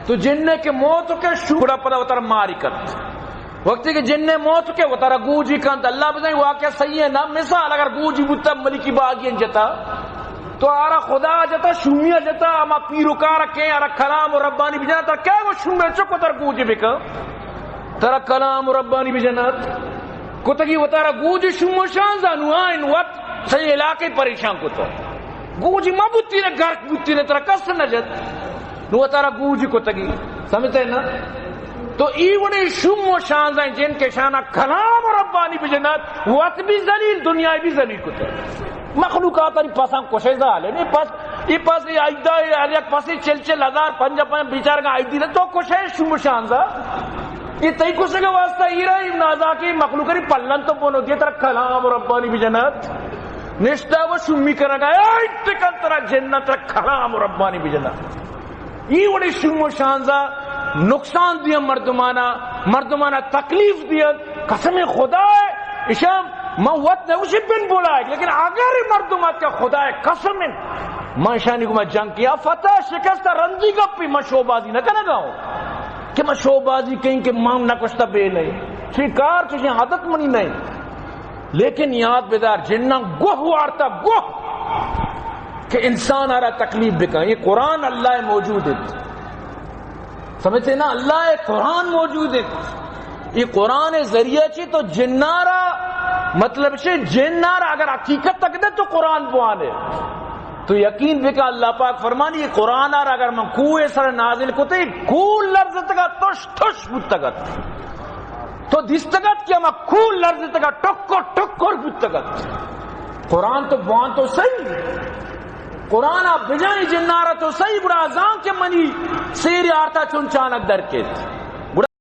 تو جن ءَ کہ موت کئے، شوم گڑا پدا وتارا ماری کنت۔ وقتی کہ جن ءَ موت کئے، وتارا گوجی کنت۔ اللہ بزاں واقعہ صحیح ہے نا؟ مثال، اگر گوجی بوتا، ملکی باغی جتا، تو آرا خدا جتا، شومی جتا، اما پیروکارا کئے، آرا کلام ربانی بجنا، ترا کئے گو شوم چک وتارا گوجی بکن؟ ترا کلام ربانی بجنت؟ کتگی وتارا گوجی شوم و شانزا، نو آئین وت سجہ علاقہ پریشان کتا۔ گوجی ما بوتی نے، گرک بوتی نے، ترا کس نہ جت۔ نو وتارا گوجی کتگی۔ سمجھتے نا؟ تو ای وڑیں شوم و شانزا جن کہ شانا کلام ربانی بجنت، وت بھی ذلیل، دنیا بھی ذلیل کتا۔ مخلوقات اری پسان کشے زالے نے، پس، ای پس، ای ایدا، ای ہر یک پسی چل چل ہزار، پنجاہ پنجاہ بیچارگا ایدی نے، تو کشے شوم و شانزا۔ ای تئی کشگ واسطہ ایرا، ای نازاکی مخلوق اری پلن تو بنو دیے، ترا کلام ربانی بجنت۔ نشتا و شومی کنگا، اے اتکن ترا جنت، ترا کلام ربانی بجنت۔ ای وڑی شوم و شانزا نقصان دیا مردمانا، مردمانا تکلیف دیا۔ قسم خدا ہے، اشاں من وت نہ گوشی بن بلائے، لیکن اگر مردم ات کہ خدا ہے قسم ہے، من اشانی گوما جنگ کیا، فتح شکست رندی گپی، من شوبازی نہ کنگا ہوں کہ من شوبازی کہیں کہ من نہ کشتا بے نہیں۔ چی کار، چی عادت منی نہیں۔ لیکن یاد بدار، جناں گوہ وارتا، گوہ کہ انسان آرا تکلیف بکن۔ یہ قرآن اللہ موجود ہے۔ سمجھتے نا؟ اللہ قرآن موجود ہے۔ یہ قرآن ذریعہ چی تو جنارا، مطلب چی، جنارا اگر حقیقت تک دے تو قرآن بوانے۔ تو یقین بکن، اللہ پاک فرمانی، یہ قرآن آرا اگر من کوہ سر نازل کتے، کوہ لرزتگا، تش تش بوتگت۔ تو دیستگت کہ ہما کوہ لرزتگا، ٹکر ٹکر بوتگت۔ قرآن تو بوان تو صحیح۔ قرآن آ بجائیں جنارا تو صحیح، گڑا زان کہ منی سیر آرتا چون چانک در کیت۔